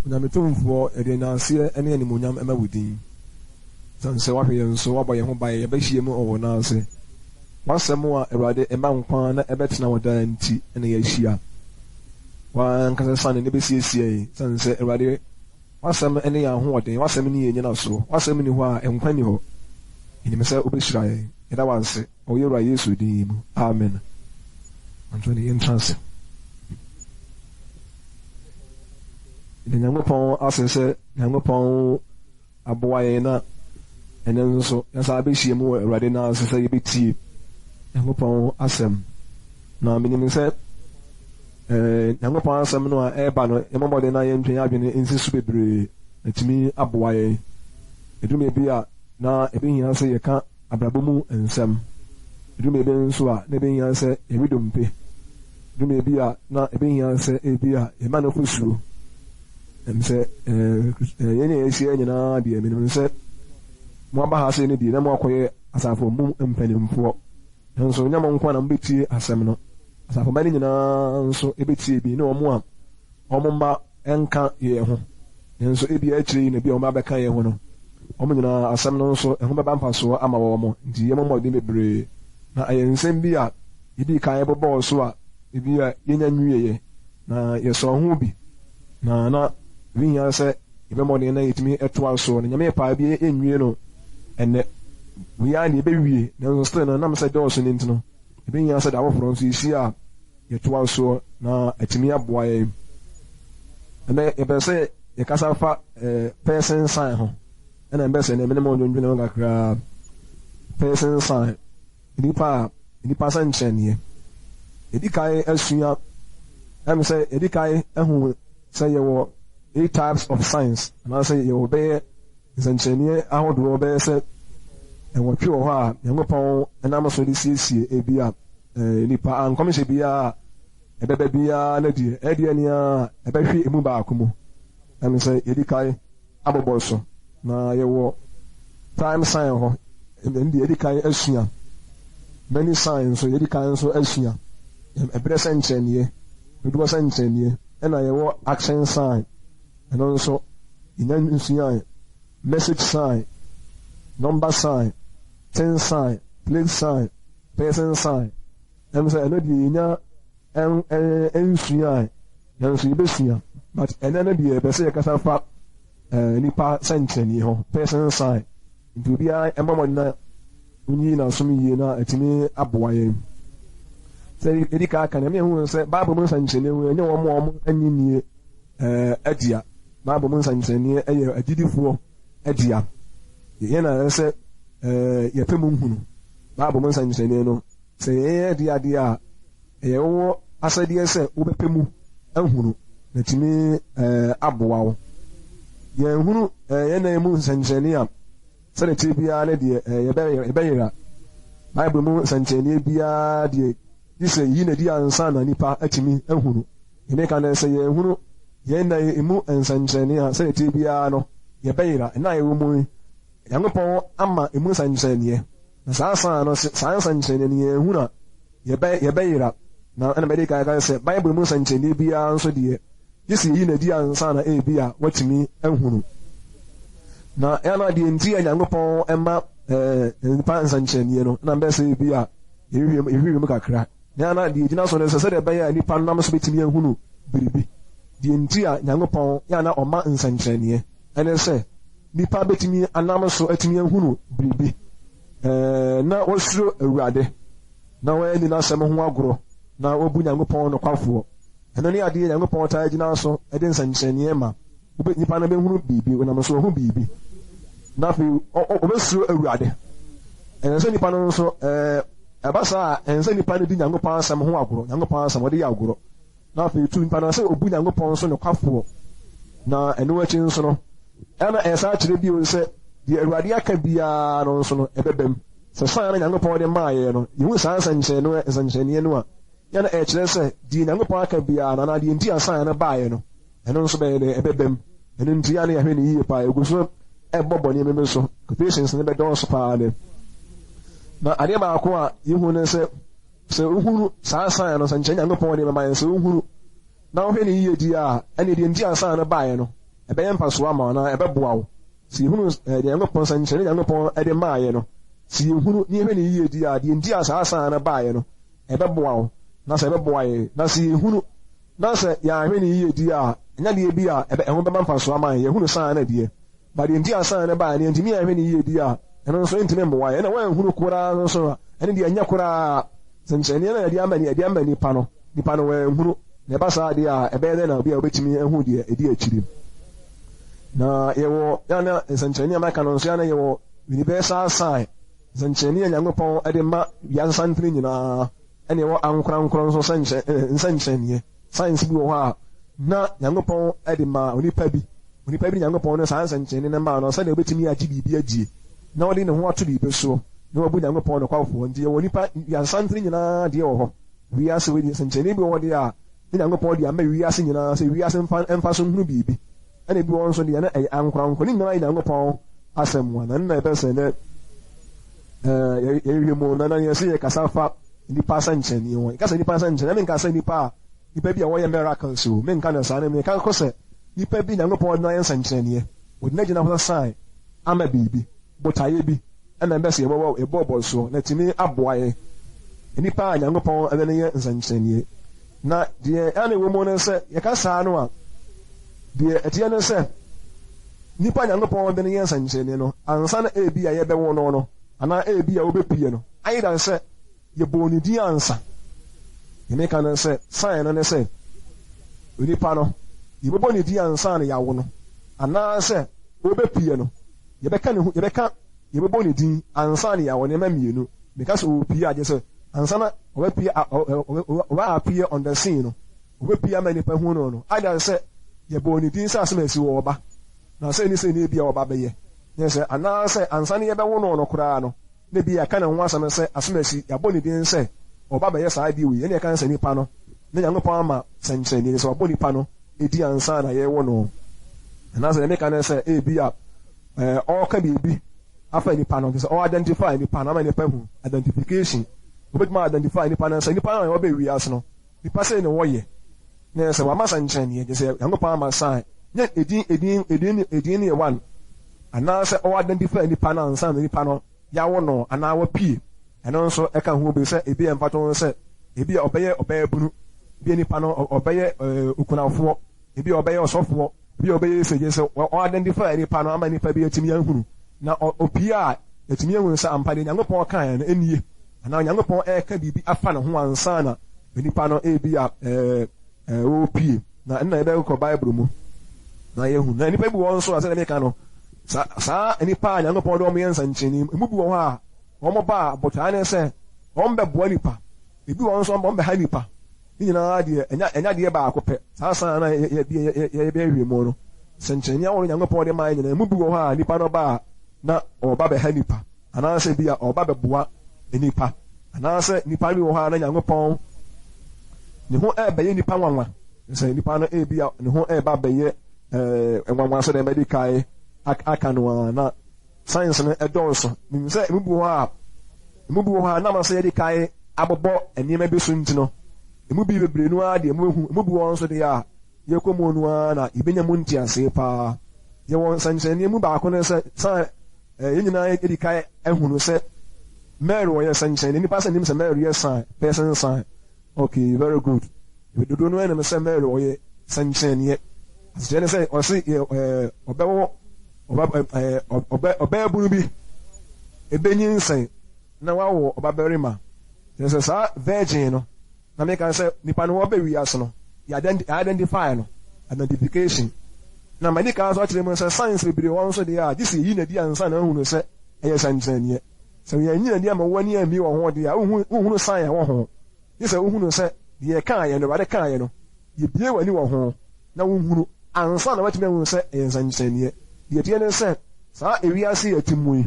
Onyame Tumfoɔ, yɛde nnaaseɛ ne animuonyam ma wo din. Ɛsiane sɛ woahwɛ yɛn so, woabɔ yɛn ho ban, yɛbɛhyia mu wɔ wo nan ase. W'asɛm a, Awurade, ɛma nkwa na ɛbɛtena hɔ daa nti na yɛahyia. W'ankasa siane na ɛbɛsiesie yɛn, ɛsiane sɛ, Awurade, w'asɛm ne yɛn ahoɔden, w'asɛm ne yɛn nnyinasoɔ. W'asɛm nni hɔ a, nkwa nni hɔ. Yɛnim sɛ wobɛhyira yɛn. Yɛda wo ase wɔ yɛn Wura Yesu din mu. Amen. Anthony, yɛntena ase. Yɛda Nyankopɔn ase sɛ Nyankopɔn aboa yɛn na ɛnnɛ nso yɛasan abɛhyia mu wɔ Awurade nan ase sɛ yɛbɛtie Nyankopɔn asɛm. Na menim sɛ eh, Nyankopɔn asɛm no a ɛreba no, yɛmmɔ mmɔden na yɛntwe yɛn adwene nsi so bebree na ɛtumi aboa yɛn. Ɛduru baabi a na ɛbɛhia sɛ yɛka abrabɔ mu nsɛm. Ɛduru baabi nso a, na ɛbɛhia sɛ yɛwe dompe. Ɛduru baabi a, na ɛbɛhia sɛ ebia yɛma no fasuo. Ɛm sɛ yɛn a yɛahyia nyinaa deɛ, menim sɛ moaba ha sei no deɛ, na moakɔyɛ asafo mu mpanimfoɔ. Nanso ɛnyɛ mo nko ara na mobɛtie asɛm no, asafo mma no nyinaa nso bɛtie bi, ne wɔn a wɔn mma nka yɛn ho, nanso ebia akyire yi na ebia wɔn mma bɛka yɛn ho no, wɔn nyinaa asɛm no nso, ɛho bɛba mfasoɔ ama wɔn. Enti yɛmmɔ mmɔden bebree. Na ɛyɛ nsɛm bi a yɛdii kan bobɔɔ so a ebia yɛnnya nwieeɛ, na yɛsɔɔ ho bi, na na ɛbɛhia sɛ yɛbɔ mmɔden na yɛtumi toa so. Na Nyame pɛ a, ebia yɛnwie no ɛnnɛ. Wei ara deɛ yɛbɛwie, nanso still no, ɛnam sɛ ɛdɔɔso no nti no, ɛbɛhia sɛ da foforɔ nso yɛhyia a, yɛtoa soɔ na atumi aboa yɛn. Ɛnɛ yɛpɛ sɛ yɛkasa fa eh, person sign ho. Ɛna ɛbɛ sɛ ne mo dwendwene ho kakraa. Person sign, nipa a nipa sɛnkyerɛnneɛ. Yɛdi kan asua, ɛm sɛ yɛdi kan ahu sɛ yɛwɔ eight types of signs anaasɛ yɛwɔ bɛyɛ nsɛnkyerɛnneɛ ahodoɔ bɛyɛ sɛ nwɔtwe wɔ hɔ a Nyankopɔn nam so de siesie ebi a Nnipa a nkɔmhyɛ biara a ɛbɛba biara no deɛ, ɛdeɛ ne ara ɛbɛhwe emu baako mu. Ɛne sɛ yɛdi kan abobɔ so, na yɛwɔ time sign hɔ, ɛno deɛ yɛdi kan asua. Many sign nso yɛdi kan nso asua. Ɛberɛ sɛnkyerɛnneɛ, dodoɔ sɛnkyerɛnneɛ, ɛna yɛwɔ action sign, ɛno nso yɛnya nsuae. Message sign, number sign, thing sign, place sign, Person sign, ɛno sɛ ɛno deɛ yɛnya nsuae nanso yɛbɛsua, but ɛnɛ no deɛ yɛpɛ sɛ yɛkasa fa nipa sɛnkyerɛnneɛ ho, person sign, nti obiara mmɔ mmɔden na ɔnyi n'asom yie na atumi aboa yɛn. Sɛ yɛdi kan aka no, ɛma yɛhu sɛ Bible mu nsɛnkyerɛnneɛ ho ɛnyɛ wɔn a wɔn annye nnie dea. Bible mu nsɛnkyerɛnneɛ yɛ agyidifoɔ dea. Yɛn na ɛsɛ sɛ yɛpɛ mu hunu. Bible mu nsɛnkyerɛnne no, sɛ yɛyɛ de adeɛ a, ɛyɛ wo asɛdeɛ sɛ wobɛpɛ mu ahunu na atumi aboa wo. Yɛnhunu yɛn nna yi mu nsɛnkyerɛnne a, sɛdeɛ ɛteɛ biara ne deɛ yɛbɛyera. Bible mu nsɛnkyerɛnneɛ biara deɛ, gye sɛ yɛyi no adi ansa na nnipa atumi ahunu. Deɛ meka ne sɛ, yɛnhunu yɛn nna yi mu nsɛnkyerɛnne a, sɛdeɛ ɛteɛ biara no, yɛbɛyera. Nna a yɛwɔ mu yi, Nyankopɔn ama emu nsɛnkyerɛnneɛ, na saa saa no, saa nsɛnkyerɛnneɛ no yɛanhunu a, yɛbɛ, yɛbɛyera. Na ɛna madi kan aka sɛ, Bible mu nsɛnkyerɛnneɛ biara nso deɛ, gye sɛ yɛyi no adi ansa na ebia woatumi ahunu. Na ɛna deɛ nti a Nyankopɔn ma ɛɛ nnipa nsɛnkyerɛnneɛ no, na mbɛ sɛ ebia yɛhwehwɛ mu kakra. Na ɛna deɛ egyina so no sɛ sɛdeɛ ɛbɛyɛ a nnipa nam so bɛtumi ahunu biribi. Deɛ nti a Nyankopɔn yɛ a na ɔma nsɛnkyerɛnneɛ, ɛne sɛ, Nnipa betumi anam so atumi ahunu biribi, na wɔasuro Awurade, na wɔanni n'asɛm ho agorɔ, na wɔabu Nyankopɔn nokwafoɔ. Ɛno ne adeɛ a Nyankopɔn taa gyina so de nsɛnkyerɛnneɛ ma. Wobe, nnipa no bɛhunu biribi, wɔnam so wɔahu biribi, na afei wɔbɛsuro Awurade. Ɛnsɛ sɛ nnipa no nso, ɛba saa a, ɛnsɛ sɛ nnipa no di Nyankopɔn asɛm ho agorɔ, Nyankopɔn asɛm, wɔde yɛ agorɔ. Na afei tu nipa no sɛ obu Nyankopɔn so nokwafoɔ, na ɛno akyi nso no, ɛna ɛsan kyerɛ bio sɛ deɛ Awurade aka biara no nso no ɛbɛbam. Sɛ sign no Nyankopɔn de maa yɛn no, yɛhu saa nsɛnkyerɛnne no nsɛnkyerɛnneɛ no a, yɛ na ɛkyerɛ sɛ deɛ Nyankopɔn aka biara no anaa deɛ nti a sign no baeɛ no, ɛno nso bɛyɛ dɛn? Ɛbɛbam. Ɛno nti yɛ a na yɛhwɛ no yie paa, yɛgu so ɛbɔ nneɛma bi so, quotations no bɛdɔɔso paa dɛ. Na adeɛ baako a yɛhu ne sɛ, Sɛ wohunu saa sign no, sɛnkyerɛnne Nyankopɔn de bɛma yɛn, sɛ wohunu na wohwɛ no yiye di a, ɛnneɛ deɛ nti a sign no baeɛ no, ɛbɛyɛ mfasoɔ ama wo anaa ɛbɛboa wo. Sɛ yɛhunu deɛ Nyankopɔn sɛnkyerɛnne Nyankopɔn de maaeɛ no, sɛ yɛhunu na yɛhwɛ no yie di a, deɛ nti a saa sign no baeɛ no, ɛbɛboa wo, na sɛ ɛbɛboa yɛn. Na sɛ yɛhunu na sɛ yɛanhwɛ no yie di a, ɛnyɛ adeɛ bi a ɛbɛ ɛho bɛba mfasoɔ ama yɛn. Yɛhunu sign no deɛ, but deɛ nti a sign no baeɛ no, yɛntumi anhwɛ no yie di a, ɛno nso ɛntumi mmoa yɛn. Ɛna woanhunu koraa nso a, ɛno deɛ ɛnyɛ koraa. Sɛnkyerɛnneɛ no a yɛde ama yɛde ama nipa no, nipa no wanhunu. Na ɛba saa deɛ a, ɛbɛyɛ dɛn na obi a obetumi ahu deɛ ɛdi akyiri? Na yɛwɔ yɛn na nsɛnkyerɛnneɛ a maka no nso, yɛn na yɛwɔ universal sign, nsɛnkyerɛnneɛ a Nyankopɔn de ma wiase santene nyinaa, ɛna yɛwɔ ankorankoro nso nsɛnkyerɛnneɛ. Signs bi wɔ hɔ a na Nyankopɔn de ma onipa bi, onipa bi ne Nyankopɔn no saa nsɛnkyerɛnne no maa no sɛdeɛ obetumi agye biribi adie na ɔde ne ho ato biribi soɔ na wabu Nyankopɔn nokwafoɔ. Nti yɛwɔ nipa wiase santene nyinaa deɛ wɔ hɔ. Wiase wei deɛ nsɛnkyerɛnne bi wɔ hɔ deɛ a ne Nyankopɔn de ama wiase nyinaa sɛ wiase mfa mfa so nhunu biribi. Ɛna ebi wɔ hɔ nso deɛ na ɛyɛ ankorankoro. Ne nyinaa yɛ Nyankopɔn asɛm a na ɛno na yɛpɛ sɛ nɛ ɛɛ yɛhwehwɛ mu na na yɛsɛ yɛkasa fa nipa asɛnkyerɛnne ho. Yɛka sɛ nipa asɛnkyerɛnne, menka sɛ nipa a nipa bi a wɔyɛ miracles o, menka no saa na meka kɔ sɛ nipa bi Nyankopɔn de no ayɛ nsɛnkyerɛnneɛ, wɔde no agyina hɔ sɛ sign ama biribi, botaeɛ bi ɛna ɛbɛ sɛ yɛbɔbɔ yɛbɔbɔ soɔ na ɛtumi aboa yɛn. Nnipa a Nyankopɔn de no yɛ nsɛnkyerɛnneɛ. Na deɛ ɛna ɛwɔ mu ne sɛ yɛka saa no a, deɛ ɛteɛ ne sɛ nipa a Nyankopɔn de no yɛ nsɛnkyerɛnneɛ no, ansa na ebi a yɛbɛwo no no, anaa ebi a wobɛpue no, either sɛ yɛbɔɔ ne din ansa. Deɛ meka ne sɛ, sign no ne sɛ onipa no, yɛbɛbɔ ne din ansa na yɛawo no, anaasɛ ɔbɛpue no, yɛbɛka ne ho, yɛbɛka, yɛbɛbɔ ne din ansa na yɛawo nneɛma mmienu. Meka sɛ ɔrepue a, gye sɛ ansa na ɔbɛpue, ɔbɛ appear on the scene no, ɔbɛpue ama nnipa hu no no, either sɛ yɛbɔɔ ne din sɛ asɛm a asi wɔ ɔba, na sɛ ɛne sɛ ne ebia ɔba bɛyɛ, ne sɛ anaasɛ ansa na yɛbɛwo no no koraa no, na ebia yɛaka ne ho asɛm sɛ asɛm a asi, yɛabɔ ne din sɛ ɔba bɛyɛ saa adeɛ wei, ɛne yɛka sɛ nipa no, na Nyankopɔn ama sɛnkyerɛnneɛ sɛ wabɔ nipa no din ansa na yɛrewo no. Anaasɛ deɛ meka ne sɛ ebia ɔreka biribi afa nipa no, kyerɛ sɛ ɔ-identify nipa no ama nipa hu, identification. Obetumi identify nipa no sɛ nipa no a ɔbɛ wiase no, nipa sei na wɔyɛ. Na yɛ sɛ wama sɛnkyerɛnneɛ, kyerɛ sɛ Nyankopɔn ama sign, nyɛ edin, edin, edin, edin no yɛ one. Anaasɛ ɔ-identify nipa no ansa na nipa no yɛawo no anaa wapue. Ɛno nso ɛka ho bi sɛ ebia mfatoho sɛ ebia ɔbɛyɛ ɔbaabunu, ebia nipa no ɔbɛyɛ okunafoɔ, ebia ɔbɛyɛ ɔsɔfoɔ, ebia ɔbɛyɛ sei, kyerɛ sɛ wɔ identify nipa no ama nipa bi atumi ahunu, na ɔpue a yɛatumi ahunu sɛ ampa deɛ Nyankopɔn kaeɛ no nie, anaa Onyankopɔn reka biribi afa ne ho ansa na nipa no ebia ɔrepue. Na ɛno na yɛbɛkɔ Bible mu na yɛahu. Na nnipa bi wɔ hɔ nso a sɛdeɛ meka no, saa nnipa a Nyankopɔn de wɔn yɛ nsɛnkyerɛnne, emu bi wɔ hɔ a wɔn ba a botaeɛ ne sɛ wɔn bɛboa nnipa, ebi wɔ hɔ nso wɔn bɛha nnipa. Ne nyinaa deɛ ɛnyɛ ɛnyɛ adeɛ baako pɛ. Saa san na yɛbɛhwɛ mu no, sɛnkyerɛnne ahorow Nyankopɔn de mae nyinaa, emu bi wɔ hɔ a nnipa no ba a na ɔreba bɛha nnipa, anaasɛ bi a ɔreba bɛboa nnipa, anaasɛ nnipa bi wɔ hɔ a na Nyankopɔn ne ho ɛrebɛyɛ nnipa nwanwa, sɛ nnipa no ebi a ne ho ɛreba bɛyɛ ɛɛ nwanwa sɛdeɛ mɛde kae aka no a na Science no dɔɔso. Minim sɛ emu bi wɔ hɔ a, emu bi wɔ hɔ a nam sɛ yɛde kan abobɔ nneɛma bi so nti no, emu bi bebree no ara deɛ mobehu. Emu bi wɔ hɔ nso deɛ a, yɛkɔ mu no ara na yebenya mu ntease paa. Yɛwɔ nsɛnkyerɛnneɛ mu baako ne sɛ, sɛ yɛn nyinaa yɛdi kan ahunu sɛ Mary ɔyɛ sɛnkyerɛnne. Nnipa sɛ nim sɛ Mary yɛ sign, person sign. Okay, very good. Dodoɔ no ara nim sɛ Mary ɔyɛ sɛnkyerɛnneɛ. Asekyerɛ ne sɛ ɔse yɛ ɛɛ ɔbɛwɔ ɔba ɛɛ ɔbɛ ɔbaabunu bi ebenyinsɛn na wawo ɔbabarima. Kyerɛ sɛ saa virgin no na meka sɛ nipa no ɔbɛ wiase no yɛ identify no, identification. Na madi kan nso akyerɛ mu sɛ science bebree wɔ nso deɛ a gye sɛ yɛyi no adi ansa na ahunu sɛ ɛyɛ sɛnkyerɛnneɛ. Sɛ yɛanyi no adi amma w'ani ammue wɔ ho deɛ a wonhunu sign a ɛwɔ ho. Gye sɛ wohunu sɛ deɛ yɛkaeɛ no, Awurade kaeɛ no, yɛbue w'ani wɔ ho na wohunu ansa na woatumi ahunu sɛ ɛyɛ nsɛnkyerɛnneɛ. Deɛ ɛteɛ ne sɛ, saa ewiase yi a yɛte mu yi,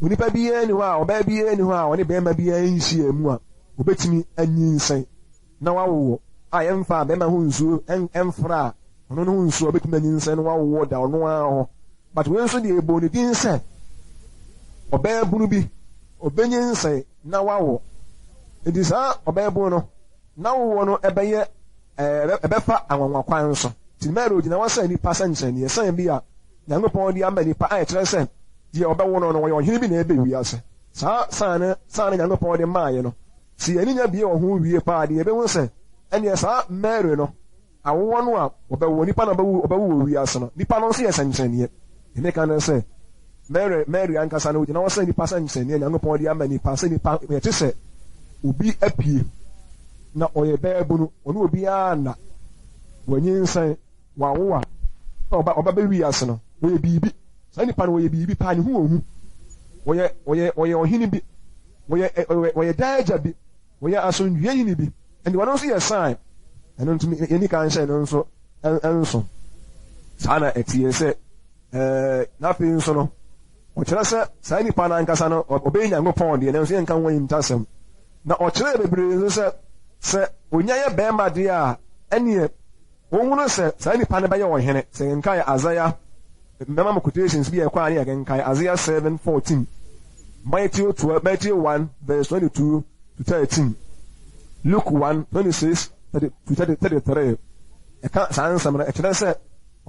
onipa biara nni hɔ a, ɔbaa biara nni hɔ a ɔne barima biara nhyiaa mu a ɔbɛtumi anyinsɛn na wawoɔ a yɛmfaa barima ho nsuo mfraa ɔno no ho nsuo a ɔbɛtumi anyinsɛn na wawoɔ da ɔno ara hɔ. But wei nso deɛ yɛbɔɔ ne din sɛ ɔbaabunu bi, ɔbɛnyinsɛn na wawo. Nti saa ɔbaabunu no, n'awoɔ no ɛbɛyɛ ɛbɛfa anwanwa kwan so. Nti Mary ogyina hɔ sɛ nipa sɛnkyerɛnneɛ, sign bi a Nyankopɔn de ama nipa a ɛkyerɛ sɛ deɛ ɔbɛwo no no ɔyɛ ɔhene bi na ɛbɛ wiase. Saa sign no, sign no Nyankopɔn de maaeɛ no, sɛ yɛn ani nya bie wɔ ho wie paa deɛ yɛbɛhu sɛ ɛneɛ saa Mary no, awoɔ no a ɔbɛwo, nipa no a ɔbɛwo, ɔbɛwo wɔ wiase no, nipa no nso yɛ sɛnkyerɛnneɛ. Deɛ meka ne sɛ, Mary, Mary ankasa no ogyina hɔ sɛ nipa sɛnkyerɛnneɛ a Nyankopɔn de ama nipa, sɛ nipa, yɛte sɛ obi apue na ɔyɛ baabunu, ɔne obiara nna, wanyinsɛn, wawo a, na ɔba, ɔba bɛ wiase no, ɔyɛ biribi. Saa nipa no ɔyɛ biribi paa, ne ho wɔ hu. Ɔyɛ, ɔyɛ, ɔyɛ ɔhene bi, ɔyɛ, ɔyɛ, ɔyɛ daa agya bi, ɔyɛ asomdwoeɛ hene bi. Ɛnti ɔno nso yɛ sign. Ɛno nti yɛnni kan nhyɛ ɛno nso nso. Saa na ɛteɛ sɛ, ɛɛ, na afei nso no, ɔkyerɛ sɛ saa nipa no ankasa no, ɔbɛyɛ Nyankopɔn deɛ, nanso yɛnka ho ahintasɛm. Na ɔkyerɛɛ bebree nso sɛ, sɛ onya yɛ barima deɛ a, ɛneɛ wɔhunu sɛ saa nipa no bɛyɛ ɔhene. Sɛ yɛnkae Isaiah, mɛma mo quotations bi a ɛkɔ a ne yɛkenkae, Isaiah 7, 14, Matthew 12, Matthew 1, verse 22 to 13, Luke 1, 26 to 33. Ɛka saa nsɛm no, ɛkyerɛ sɛ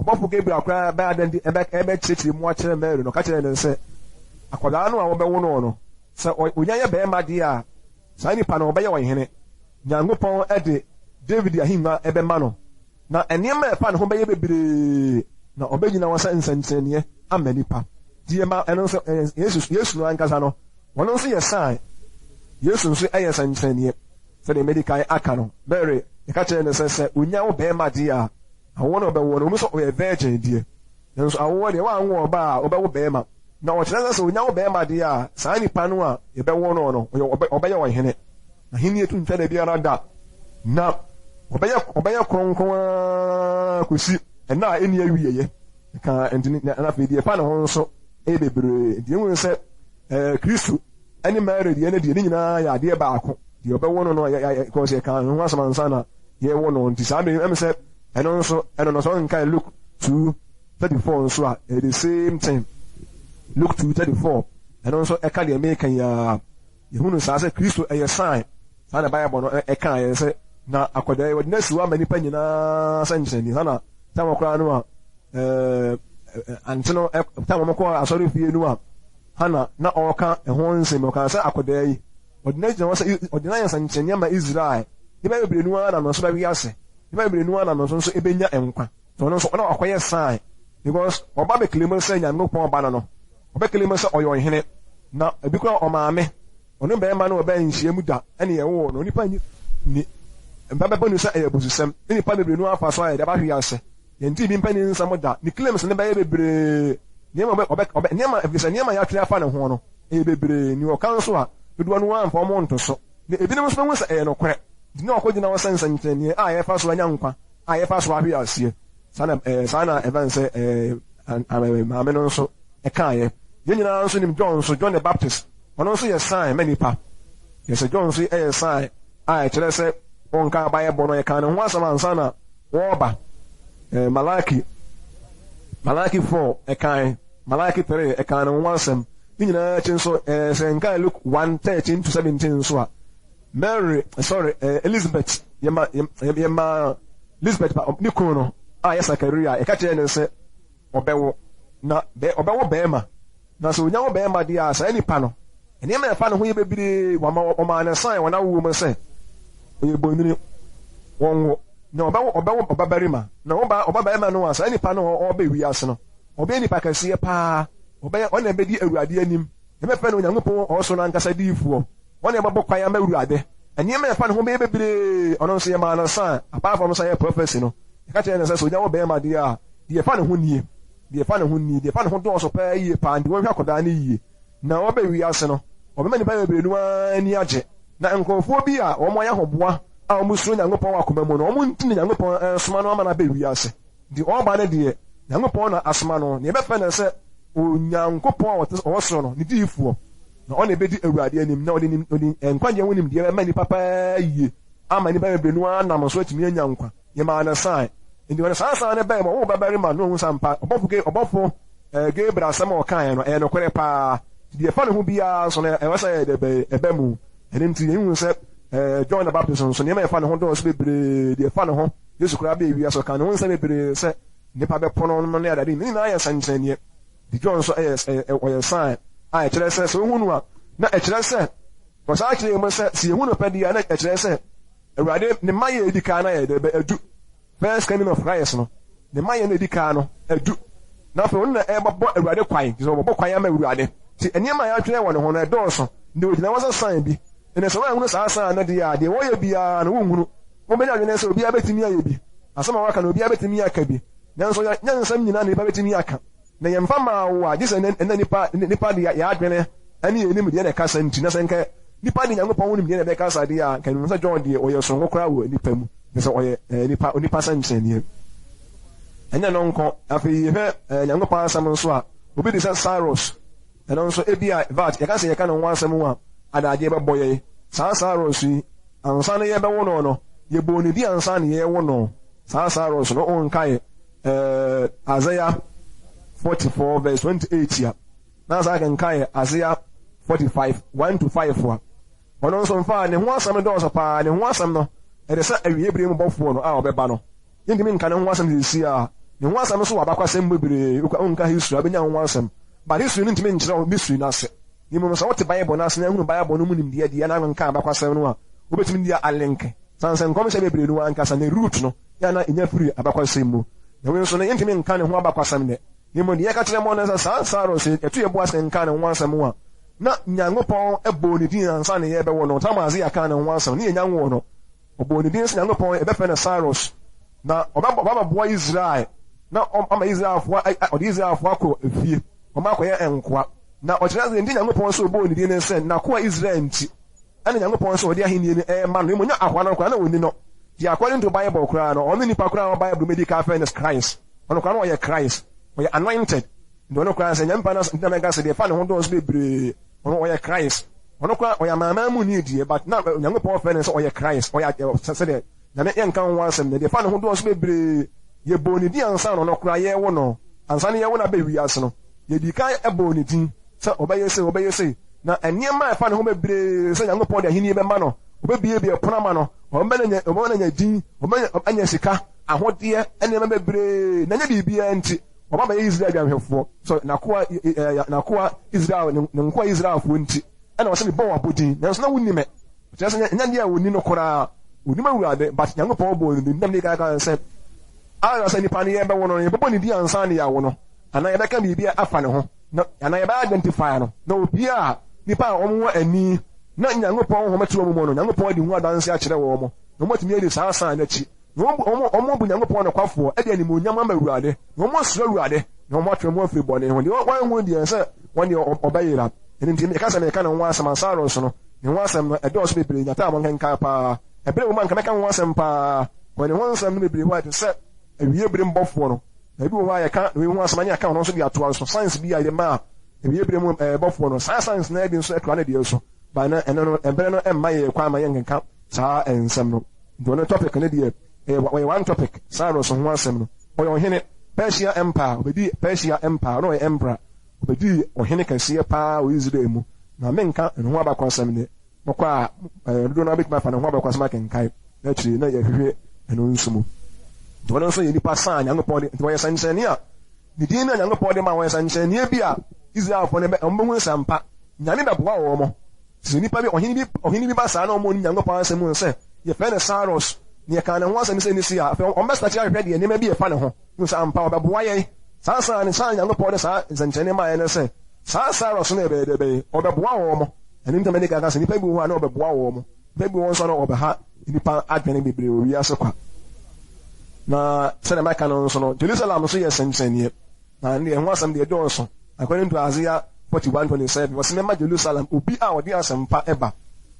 ɔbɔfo Gabriel koraa bɛyɛ adɛn de ɛbɛkyerɛkyerɛ mu akyerɛ Mary no, ɔka kyerɛɛ no sɛ akwadaa no a wɔbɛwo no no, Sɛ onya yɛ barima deɛ a, saa nipa no ɔbɛyɛ ɔhene. Nyankopɔn de Dawid ahennwa bɛma no, na nneɛma a ɛfa ne ho bɛyɛ bebree, na ɔbɛgyina hɔ sɛ nsɛnkyerɛnneɛ ama nnipa. Deɛ ma ɛno nso, Yesu, Yesu no ankasa no, ɔno nso yɛ sign. Yesu nso yɛ nsɛnkyerɛnneɛ. Sɛdeɛ madi kan aka no, Mary, yɛka kyerɛɛ no sɛ, sɛ onya wo barima deɛ a, awoɔ no a ɔbɛwoɔ no, ɛwom sɛ ɔyɛ virgin deɛ, Nanso awoɔ deɛ, woanwo ɔbaa a, wobɛwo barima. Na ɔkyerɛ sɛ sɛ ɔnya wo barima deɛ a, saa nipa no a yɛbɛwo no no, ɔyɛ, ɔbɛyɛ ɔhene. N'ahennie to ntwa da biara da. Na ɔbɛyɛ, ɔbɛyɛ kronkron ara kɔsi nna a ɛnni awieɛ. Ɛka, nti, na afei deɛ ɛfa ne ho nso yɛ bebree. Nti yɛhunu sɛ ɛɛ, Kristo ne Mary deɛ no deɛ, ne nyinaa yɛ adeɛ baako. Deɛ ɔbɛwo no no, yɛ, yɛ, kɔɔ sɛ yɛkaa ne ho asɛm ansa na yɛrewo no. Nti saa bere yi, ɛm sɛ ɛno nso, ɛno no, sɛ ɔnkae Luke 2:34 nso a, ɛyɛ the same thing. Luke 2:34, ɛno nso ɛka deɛ meka yi ara. Yɛhunu saa sɛ Kristo ɛyɛ sign. Saa na Bible no ɛka yɛn sɛ, na akwadaa yi wɔde no asi hɔ ama nnipa nyinaa sɛnkyerɛnne. Saa na tam koraa no a, ɛɛ, ante no, tam wɔn kɔɔ asɔre fie no a, Hana na ɔreka ɛho nsɛm, ɔkaa sɛ akwadaa yi, wɔde no agyina hɔ sɛ ɔde no ayɛ nsɛnkyerɛnne ama Israel. Nnipa bebree no ara nam no so bɛwe ase. Nnipa bebree no ara nam no so nso ebenya nkwa. So ɔno nso na ɔkɔyɛ sign because ɔba bɛ claim sɛ Nyankopɔn ba no no, ɔbɛ claim sɛ ɔyɛ ɔhene. Na ebi koraa ɔmaame, ɔno bɛrima no ɔbaa nhyia mu da ɛne yɛwoo no, onipa nyi ni mpa bɛbɔ no sɛ ɛyɛ abususɛm. Ne nipa bebree no ara fa so ayɛ de aba hwe ase. Yɛntee bi mpanin nsɛm da. Ne claims no bɛyɛ bebree. Nneɛma ɔbɛ ɔbɛ ɔbɛ nneɛma efisɛ nneɛma a yɛatwerɛ afa ne ho no ɛyɛ bebree. Nea ɔka nso a dodoɔ no ara mfa wɔn nto so. Na ebinom nso bɛhu sɛ ɛyɛ nokorɛ. Nti na ɔkɔgyina hɔ sɛ nsɛnkyerɛnneɛ a yɛfa so anya nkwa, a yɛfa so ahwe aseɛ. Saa na ɛɛ saa na ɛbɛn sɛ ɛɛ maame no nso ɛkaeɛ. Yɛn nyinaa nso nim John nso, John the Baptist. Ɔno nso yɛ sign ma nnipa. Yɛ sɛ John nso yɛ sign a ɛkyerɛ sɛ wɔnka abayɛ bɔ no, yɛkaa ne ho asɛm ansa na wɔreba. Ɛɛ Malaki, Malaki 4 ɛkae, Malaki 3 ɛkaa ne ho asɛm. Ne nyinaa akyi nso, ɛɛ sɛ nkae Luke 1 13 to 17 nso a, Mary, sorry, ɛɛ Elizabeth, yɛma yɛma Elizabeth ba ne kunu no a yɛ Sakaria, yɛka kyerɛɛ no sɛ ɔbɛwo, na bɛ ɔbɛwo bɛrima. Na sɛ onya wo bɛrima deɛ a, saa nipa no, nneɛma a ɛfa ne ho yɛ bebree, wɔama wɔmaa no sign wɔ n'awoɔ mu sɛ ɔyɛ bonini, wɔnwo, na ɔbɛwo ɔbɛwo ɔbabarima, na ɔba ɔbabarima no a, saa nipa no a ɔreba wiase no, Ɔbɛyɛ nipa kɛseɛ paa. Ɔbɛyɛ, ɔno na ɛbɛdi Awurade anim. Yɛbɛfrɛ no Onyankopɔn ɔsoro no ankasa diyifoɔ. Ɔno na ɛbɛbɔ kwan ama Awurade. Nneɛma a ɛfa ne ho bɛyɛ bebree. Ɔno nso yɛmaa no sign, apart from sɛ ɛyɛ prophecy no, yɛka kyerɛɛ no sɛ, sɛ ɔnya wo barima deɛ a, deɛ ɛfa ne ho nie, deɛ ɛfa ne ho nie, deɛ ɛfa ne ho dɔɔso paa yie paa, nti wɔnhwɛ akwadaa no yie. Na ɔba wiase no, ɔbɛma nnipa bebree no ara ani agye. Na nkurɔfoɔ bi a wɔayɛ ahoboa a wɔsuro Nyankopɔn wɔ akoma mu no, wɔn nti na Nyankopɔn resoma no ama no aba wiase. Deɛ ɔreba no deɛ, Nyankopɔn na asoma no, na yɛbɛfrɛ no sɛ Onyankopɔn a ɔwɔ soro no ne diyifoɔ, na ɔno na ɛbɛdi Awurade anim, na ɔde nim, ɔde nkwagyeɛ ho nimdeɛ bɛma nnipa paa yie, ama nnipa bebree no ara nam so atumi anya nkwa. Yɛmaa no sign. Enti wɔde saa sign no bae ma ɔwoo babarima no, na ɔhu sɛ ampa, ɔbɔfo Ga, ɔbɔfo eh, Gabriel asɛm a ɔkaeɛ no, ɛyɛ nokorɛ paa. Nti deɛ ɛfa ne ho biara nso no, ɛwɔ sɛ ɛyɛ dɛ bɛn, ɛba mu. Ɛno nti, yɛhu sɛ eh, John the Baptist nso, nneɛma a ɛfa ne ho dɔɔso bebree, deɛ ɛfa ne ho. Yesu koraa bɛɛ wiase ɔkaa ne ho nsɛm bebree sɛ nnipa bɛpo no nom ne adeade. Ne nyinaa yɛ sɛnkyerɛnneɛ. Nti John nso yɛ ɔyɛ sign a ɛkyerɛ sɛ sɛ wohu no a na ɛkyerɛ sɛ wɔsan kyerɛ mu sɛ sɛ yɛhu no pɛ deɛ a na ɛkyerɛ sɛ Awurade ne mma yɛ edi kan na yɛ dɛ bɛ adu. First coming of Christ no, ne mmayɛ no a edi kan no adu, na afei ɔno na ɛrebɛbɔ Awurade kwan, kyerɛ sɛ ɔbɛbɔ kwan ama Awurade. Nti nneɛma a yɛatwerɛ wɔ ne ho no, ɛdɔɔso. Nti ɔgyina hɔ sɛ sign bi. Ɛnna sɛ woanhunu saa sign no deɛ a, deɛ wɔyɛ biara no, wonhunu. Wobɛnya adwene sɛ obiara bɛtumi ayɛ bi. Asɛm a wɔaka no, obiara bɛtumi aka bi. Nanso nyɛ nsɛm nyinaa na nnipa bɛtumi aka. Na yɛmfa mmaa wo a, gye sɛ ɛnnɛ nnipa, nnipa de yɛn adwene ne yɛn nimdeɛ na ɛkasa nti. Na sɛ nka nnipa de Nyankopɔn ho nimdeɛ na ɛbɛkasa deɛ a, nka menim sɛ John deɛ ɔyɛ soronko koraa wɔ nnipa mu, kyerɛ sɛ ɔyɛ eh, nipa, onipa sɛnkyerɛnneɛ. Ɛnyɛ no nko, afei yɛhwɛ eh, Nyankopɔn asɛm nso a, obi te sɛ Cyrus, ɛno nso ebi a, in fact, yɛka sɛ yɛka ne ho asɛm a, adagyeɛ bɛbɔ yɛn. Saa Cyrus yi, ansa na yɛbɛwo no no, yɛbɔɔ ne din ansa na yɛrewo no. Saa Cyrus no, wonkae eh, Isaiah 44 verse 28 a, na saa kenkan Isaiah 45 1 to 5 a, ɔno nso mfa ne ho asɛm dɔɔso paa, ne ho asɛm no ɛde sɛ awie bere mu bɔfoɔ no a ɔbɛba no. Yɛntumi nka ne ho asɛm seesei a, ne ho asɛm nso wɔ abakwasɛm bebree, wonka history a wobɛnya ho asɛm, but history no ntumi nkyerɛ wo mystery no ase. Na mmom sɛ wote Bible no ase na ahunu Bible no mu nimdeɛ deɛ na akenkan abakwasɛm no a, wobɛtumi de alenke. Sane sɛ nkɔmhyɛ bebree no ankasa ne root no yɛ a na enya firi abakwasɛm mu. Na wei nso no, yɛntumi nka ne ho abakwasɛm nnɛ. Na mmom deɛ yɛka kyerɛ mo ne sɛ saa Cyrus yi, yɛto yɛn bo ase kenkan ne ho asɛm a, na Nyankopɔn bɔɔ ne din ansa na yɛrebɛwo no. Tam a Isaiah kaa ne ho asɛm no, na yɛnnya nwoo no. Ɔbɔɔ ne din sɛ Nyankopɔn, yɛbɛfrɛ no Cyrus, na ɔbɛboa Israel, na ɔma Israelfoɔ, ɔde Israelfoɔ akɔ efie, wɔn akɔyɛ nkoa. Na ɔkyerɛ sɛ deɛ nti Nyankopɔn sɛ ɔbɔɔ ne din ne sɛ, n'akoa Israel nti. Ɛna Nyankopɔn sɛ ɔde ahennie no rema no, mmom nyɛ akoa no koraa na ɔnni no. Deɛ according to Bible koraa no, ɔno nipa koraa a ɔwɔ Bible mu edi kan frɛ no Christ, ɔno koraa no ɔyɛ Christ, ɔyɛ anointed. Nti ɔno koraa sɛ Nyame pa no nti na mɛka sɛ deɛ ɛfa ne ho dɔɔso bebree, ɔno ɔyɛ Christ. Ɔno koraa ɔyɛ amanaman mu ni deɛ, but na Nyankopɔn frɛ no sɛ ɔyɛ Christ, ɔyɛ sɛdeɛ Nyame yɛnka ho asɛm no, deɛ ɛfa ne ho dɔɔso bebree. Yɛbɔɔ ne din ansa na ɔno koraa yɛrewo no, ansa na yɛrewo no aba wiase no, yɛdii kan bɔɔ ne din. Sɛ ɔbɛyɛ sei, ɔbɛyɛ sei. Na nneɛma a ɛfa ne ho bebree sɛ Nyankopɔn de ahenni bɛma no, ɔbɛbuebue pono ama no, ɔbɛma no ɔbɛma no anya din, ɔbɛma no anya sika, ahodeɛ, nneɛma bebree. Na ɛnyɛ biribiara nti, ɔba bɛyɛ Israel dwanhwɛfoɔ. So n'akoa, n'akoa Israel, ne nkoa Israelfoɔ nti, ɛna ɔsɛ mebɔ wɔn abodin, nanso na wonni me. Kyerɛ sɛ, ɛnyɛ adeɛ a wɔnni no koraa. Wɔnim Awurade, but Nyankopɔn bɔɔ no din. Nam ne kan kan sɛ, ansa sɛ nipa no yɛbɛwo no no, yɛbɛbɔ ne din ansa na yɛawo no, anaa yɛbɛka biribi afa ne ho. Na anaa yɛbɛ identify no, na obiara a, nnipa a wɔn wɔ ani na Nyankopɔn honhom te wɔn mu no, Nyankopɔn adi ho adanse akyerɛ wɔn, na wɔn atumi adi saa sign no akyi, na wɔn bu, wɔn, wɔn bu Nyankopɔn nokwafoɔ, de animuonyam ama Awurade, na wɔn asuro Awurade, na wɔn atwe wɔn ho afiri bɔne ho. Deɛ wɔanhu deɛ sɛ wɔn deɛ ɔbɛyera. Ɛno nti, meka sɛ meka ne ho asɛm a, Saros no, ne ho asɛm no, ɛdɔɔso bebree, nyataa mo nkenkan paa. Ɛberɛ wɔ mu a anka mɛka ho asɛm paa, wɔ ne ho nsɛm no bebree hɔ a ɛte sɛ awiei bere mu bɔfoɔ no. Na ebi wɔ hɔ a yɛka wei ho asɛm a ne yɛaka ɔno nso de atoa so. Science bi a yɛde maa awiei bere mu bɔfoɔ no, saa science no ara bi nso toa ne deɛ so. But na ɛno no, ɛberɛ no mma yɛn kwan ma yɛnkenka saa nsɛm no. Nti ɔno topic no deɛ, ɛyɛ ɔyɛ one topic, Cyrus ho asɛm no. Ɔyɛ ɔhene, Persia Empire, ɔbɛdii Persia Empire, na ɔyɛ emperor. Ɔbɛdii ɔhene kɛseɛ paa wɔ Israel mu. Na menka ne ho abakɔsɛm nnɛ. Mokɔ a, dodoɔ no ara bɛtumi afa ne ho abakɔsɛm akenkan, na akyire na yɛahwehwɛ ɛno nso mu. Nti ɔno nso yɛ nipa sa a Nyankopɔn de, nti ɔyɛ sɛnkyerɛnne a ne din no a Nyankopɔn de ma wɔyɛ sɛnkyerɛnneɛ bi a Israelfoɔ no bɛ, wɔn bɛhu sɛ ampa Nyame bɛboa wɔn. Sɛ nipa bi, ɔhene bi, ɔhene bi ba saa na wɔn nim Nyankopɔn asɛm mu sɛ yɛfrɛ no Cyrus, na yɛkaa ne ho asɛm sɛ ne si a, afei wɔn bɛsakye ahwehwɛ deɛ nneɛma bi ɛfa ne ho. Hu sɛ ampa ɔbɛboa yɛn. Saa saa ne saa Nyankopɔn de saa nsɛnkyerɛnne maeɛ ne sɛ, saa Cyrus no ɛbɛyɛ dɛ bɛn? Ɔbɛboa wɔn. Ɛno nti na madi kan aka sɛ nnipa bi wɔ hɔ a na ɔbɛboa wɔn. Nnipa bi wɔ hɔ nso a na ɔbɛha nnipa adwene bebree wɔ wiase kwa. Na sɛdeɛ maka no nso no, Jerusalem nso yɛ sɛnkyerɛnneɛ. Na ɛno deɛ ɛho asɛm deɛ ɛdɔɔso. According to Isaiah 41:27, ɔse mɛma Jerusalem obi a ɔde asɛmpa ba.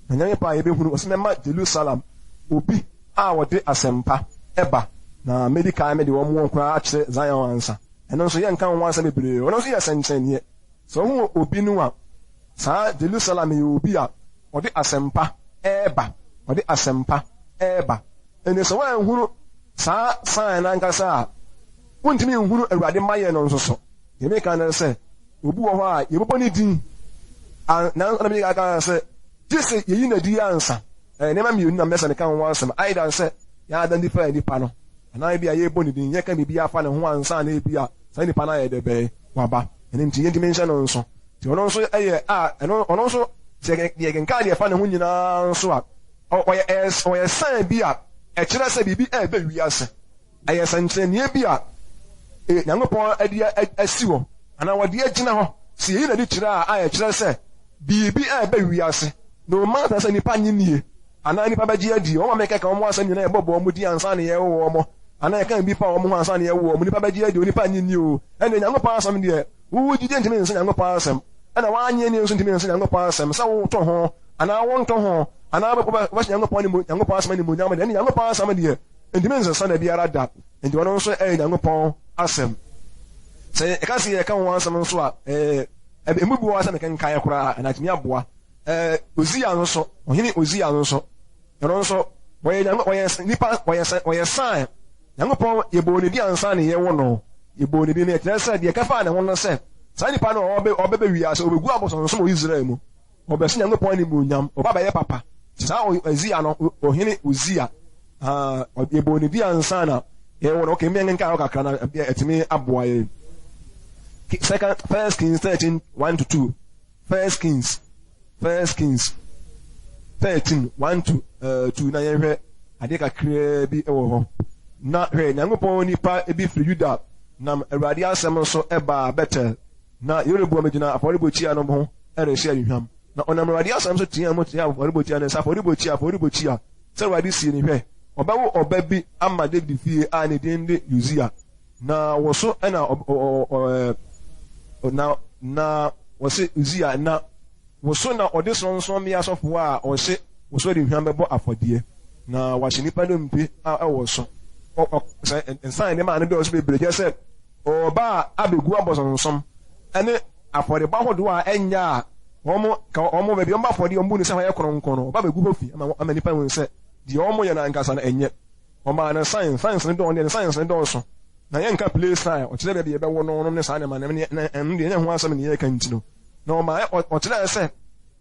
Na Nyame pɛ a yɛbɛhunu, ɔse mɛma Jerusalem obi a ɔde asɛmpa ba, na mɛdi kan mede wɔn wɔn koraa akyerɛ Zion ansa. Ɛno nso, yɛnka ho asɛm bebree. Ɔno nso yɛ sɛnkyerɛnneɛ. Sɛ wohu obi no a, saa Jerusalem yɛ obi a ɔde asɛmpa reba, ɔde asɛmpa reba. Ɛnti sɛ woanhunu saa sign no ankasa a, wontumi nhunu Awurade mayɛ no nso so. Deɛ meka ne sɛ, obi wɔ hɔ a yɛbɛbɔ ne din, nanso na meka aka sɛ, gye sɛ yɛyi no adi ansa. Ɛyɛ nneɛma mmienu na mɛsɛ meka ho asɛm. Either sɛ yɛ identify nipa no. Anaa ebia yɛrebɔ ne din, yɛka biribi afa ne ho ansa na ebia saa nipa no ayɛ dɛ bɛn, waba. Ɛno nti yɛntumi nhyɛ no nso. Nti ɔno nso yɛ a, ɛno, ɔno nso, sɛ yɛkenkan deɛ ɛfa ne ho nyinaa nso a, ɔyɛ, ɔyɛ sign bi a ɛkyerɛ sɛ biribi ɛreba wiase. Ɛyɛ sɛnkyerɛnneɛ bi a Nyankopɔn de asi hɔ, anaa ɔde agyina hɔ. Sɛ yɛyi no adi kyerɛ a, a ɛkyerɛ sɛ biribi ɛreba wiase. No matter sɛ nnipa nnye nnie, anaa nnipa bɛgye adi, wɔn a mekeka wɔn asɛm nyinaa yɛbɔbɔ wɔn din ansa na yɛrewo wɔn, anaa yɛka biribi fa wɔn ho ansa na yɛrewo wɔn, nnipa bɛgye adi o, nnipa nnye nni o, ɛnneɛ Nyankopɔn asɛm deɛ, wo gyidie ntumi nsa Nyankopɔn asɛm, ɛna w'annye annie nso ntumi nsa Nyankopɔn asɛm, sɛ woto ho, anaa wonto ho, anaa wobɛhyɛ Nyankopɔn Nyankopɔn asɛm animuonyam deɛ, ɛnneɛ Nyankopɔn asɛm deɛ, ntumi nsesa da biara da, enti ɔno nso ɛyɛ Nyankopɔn asɛm. Sɛ yɛka sɛ yɛka ho asɛm nso a, ɛɛ, emu bi wɔ hɔ a sɛ mekenkan koraa a, ɛna atumi aboa. Ɛɛ, Uzia nso, ɔhene Uzia nso, ɔno nso, ɔyɛ Nyanko, ɔyɛ nipa, ɔyɛ sɛ, ɔyɛ sign. Nyankopɔn, yɛbɔɔ ne din ansa na yɛwo no. Yɛbɔɔ ne din no, ɛkyerɛ sɛ deɛ ɛkɛfaa ne ho no sɛ, saa nipa no a ɔbɛ, ɔbɛbɛ wiase, ɔbɛgu abosonsom wɔ Israel mu. Ɔbɛhyɛ Nyankopɔn animuonyam, ɔba bɛyɛ papa. Saa Uzia no, ɔhene Uzia, ah, yɛbɔɔ ne din ansa na yɛwo no. Okay, mmea nkenkan hɔ kakra na ɛtumi aboa yɛn. Second, First Kings 13, 1 to 2. First Kings, First Kings 13, 1 to 2, na yɛnhwɛ adeɛ kakraa bi wɔ hɔ. Na hwɛ, Nyankopɔn nipa bi firi Yuda nam Awurade asɛm so baa Betel, na Yeroboam gyina afɔrebukyia no ho rehye aduhwam. Na ɔnam Awurade asɛm so teaa mu kyerɛɛ afɔrebukyia no sɛ, Afɔrebukyia, afɔrebukyia, sɛ Awurade sie ni, hwɛ, wɔbɛwo ɔba bi ama Dawid fie a ne din de Yosia. Na wɔ so na ɔ ɔ ɔ na na wɔse Uzia na wo so na ɔde sorɔnsorɔmmea asɔfoɔ a ɔhye wo so aduhwam bɛbɔ afɔdeɛ, na wahye nnipa nnompe a ɛwɔ so. Ɔ ɔ sɛ nsa a nneɛma a no dɔɔso bebree kyerɛ sɛ ɔreba a abɛgu abosonsom ne afɔrebɔ ahodoɔ a ɛnyɛ a wɔn ka wɔn baabi wɔn bɔ afɔdeɛ wɔn bu no sɛ hɔ yɛ kronkron no, ɔba abɛgu hɔ fi ama ama nnipa ahu sɛ deɛ wɔyɛ no ankasa no ɛnyɛ. Ɔmaa no sign, signs no dɔɔ, deɛ ne signs no dɔɔso. Na yɛnka place sign, ɔkyerɛ baabi a yɛbɛwo no nom ne saa nneɛma no, na ɛno deɛ ɛnyɛ ho asɛm ne yɛreka nti no. Na ɔmaa ɔkyerɛɛ sɛ